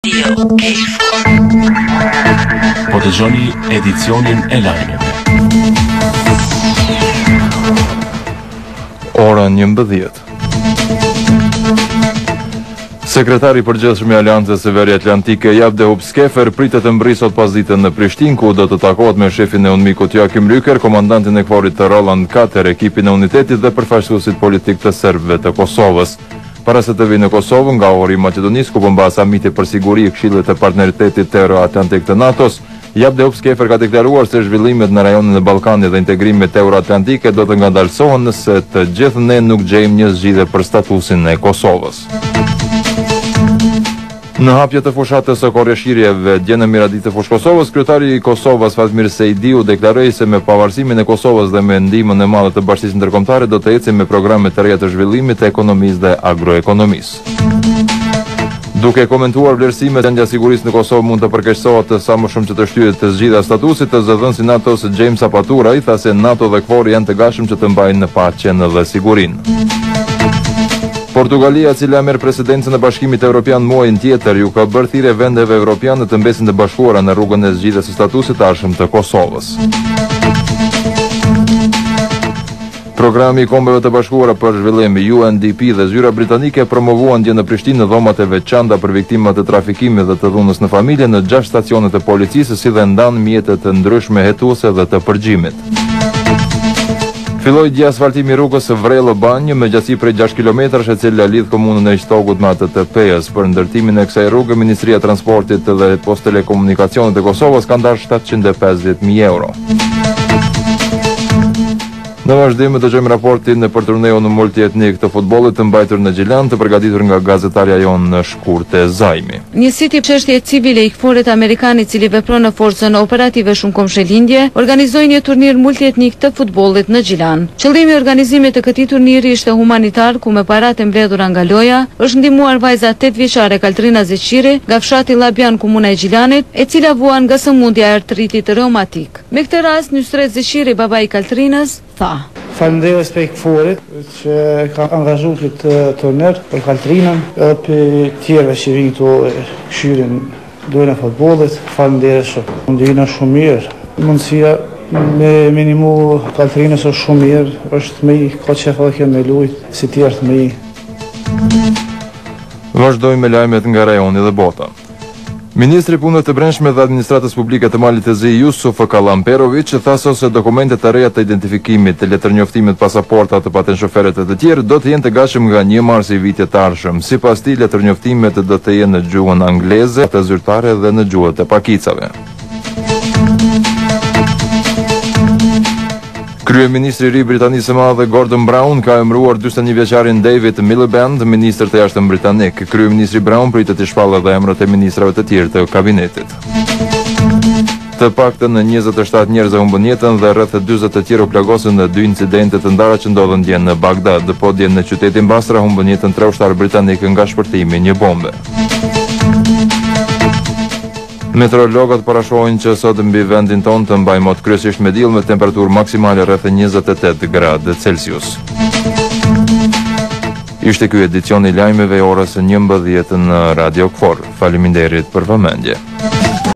Radio KFOR. Po dëgjoni edicionin e lajmeve. Ora 11. Sekretari i përgjithshëm i Aleancës së Veriatlantike, Jaap de Hoop Scheffer, pritet të mbërrijë sot pasdite në Prishtinë, ku do të takohet me shefin e UNMIK-ut Joachim Rücker, komandantin e KFOR-it Roland Kater, ekipin e unitetit dhe përfaqësuesit politikë të serbëve të Kosovës. Para se të vijë në Kosovë, nga Ohri i Maqedonisë, ku po mbahet samiti për siguri i Këshillit të Partneritetit Euroatlantik të NATO-s, Jaap de Hoop Scheffer ka deklaruar se zhvillimet në rajonin e Ballkanit dhe integrimet euroatlantike do të ngadalësohen nëse të gjithë ne nuk gjejmë një zgjidhje për statusin e Kosovës. Në hapje të fushatës së korrje-shirjeve dje në Miraditë të Fushë Kosovës, kryetari i Kosovës Fatmir Sejdiu deklaroi se me pavarësimin e Kosovës dhe me ndihmën e madhe të bashkësisë ndërkombëtare do të ecim me programe të reja të zhvillimit të ekonomisë dhe agroekonomisë. Duke komentuar vlerësimet se gjendja e sigurisë në Kosovë mund të përkeqësohet sa më shumë që të shtyhet zgjidhja e statusit, zëdhënësi i NATO-s James Appathurai tha se NATO dhe KFOR janë të gatshëm që të mbajnë paqen dhe sigurinë. Portugalia, e cila merr presidencën e Bashkimit Evropian muajin tjetër, ju ka bërë thirrje vendeve evropiane të mbesin të bashkuara në rrugën e zgjidhjes së statusit të ardhshëm të Kosovës. Programi i Kombeve të Bashkuara për Zhvillim, UNDP dhe Zyra Britanike promovuan dje në Prishtinë dhomat e veçanta për viktimat e trafikimit dhe të dhunës në familje në 6 stacione të policisë, si dhe ndanë mjete të ndryshme hetuese dhe të përgjimit. Filloi dje asfaltimi i rrugës Vrellë-Banjë me gjatësi prej 6 kilometrash e cila lidh komunën e Istogut me atë të Pejës. Për ndërtimin e kësaj rruge, Ministria e Transportit dhe Postë-Telekomunikacionit e Kosovës ka ndarë 750.000 euro. Në vazhdim dëgjojmë raportin për turneun multietnik të futbollit të mbajtur në Gjilan, të përgatitur nga gazetarja jonë Shkurte Zajmi. Njësiti Çështje Civile i KFOR-it amerikan i cili vepron në Forcën Operative Shumëkombëshe Lindje, organizoi një turnir multietnik të futbollit në Gjilan. Qëllimi i organizimit të këtij turniri ishte humanitar ku me paratë e mbledhura nga loja është ndihmuar vajza tetë vjeçare Kaltrina Zeqiri nga fshati Llabjan komuna e Gjilanit, e cila vuan nga sëmundja e artritit reumatik. Me këtë rast Nysret Zeqiri babai i Kaltrinës, tha. Faleminderit prej KFOR-it që ka angazhu këtë turnir për Kaltrinën edhe për tjerëve që vijnë këtu e kqyrin lojën e futbollit, faleminderit shumë. Ndihna shumë mirë, mundësia me me nimu Kaltrinës është shumë mirë, është fëmijë, ka qef edhe kjo me lujt, si tjerë fëmijë. Vazhdojmë me lajmet nga rajoni dhe bota. Ministri i Punëve të Brendshme dhe Administratës Publike të Malit të Zi, Jusuf Kallamperoviq, tha sot se dokumentet e reja të identifikimit, letërnjoftimet, pasaportat, patentshoferët e të tjerë do të jenë të gatshëm nga një marsi i vitit të ardhshëm. Sipas tij, letërnjoftimet do të jenë në gjuhën angleze, atë zyrtare dhe në gjuhët e pakicave. Kryeministri i ri i Britanisë së Madhe, Gordon Brown, ka emëruar 41 vjeçarin David Miliband ministër të jashtëm britanik. Kryeministri Brown pritet të shpallë edhe emrat e ministrave të tjerë të kabinetit. Të paktën 27 njerëz e humbën jetën dhe rreth 40 të tjerë u plagosën në dy incidente të ndara që ndodhën dje në Bagdad. Po dje në qytetin Basra humbën jetën tre ushtarë britanikë nga shpërthimi i një bombe. Meteorologët parashohin që sot mbi vendin tonë të mbajë mot kryesisht me diell me temperaturë maksimale rreth 28 gradë Celsius. Ishte ky edicioni i lajmeve i orës 11 në Radio KFOR. Faleminderit për vëmendje.